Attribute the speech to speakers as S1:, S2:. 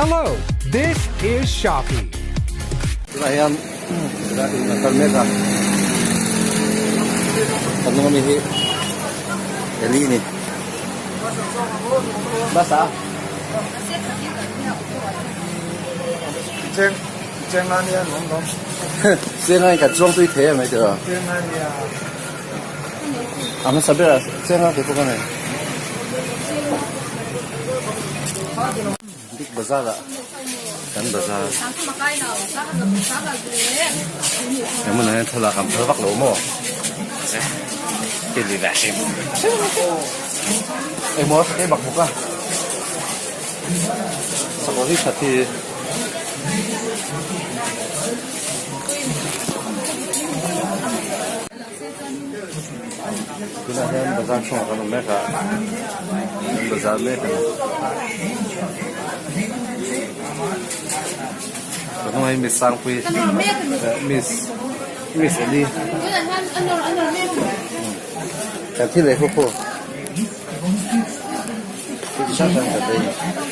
S1: Hello, this is Shopee.
S2: Tunah hian tunah in an kal mek a, kan hnung ami hi Eli a ni. Bus a.
S3: Cheng cheng a nia nuam lawm.
S2: Cheng a in kan chuang tui thei a mai tih a.
S3: Cheng a nia.
S2: A hmasa ber ah cheng a keipawh ka nei. Big Bazaar ah kan bazar. He hmunah hian thlalak an phal vak lo maw? Engmaw sakei bak bawk a sakawr hi that hi. Tunah hian bazar chhungah kan awm mek a, kan bazar mek a ni. Ka hnungah hian Miss Sangpuii Miss Miss Eli kan thil ei ho pawh thil chi hrang hrang kan ei.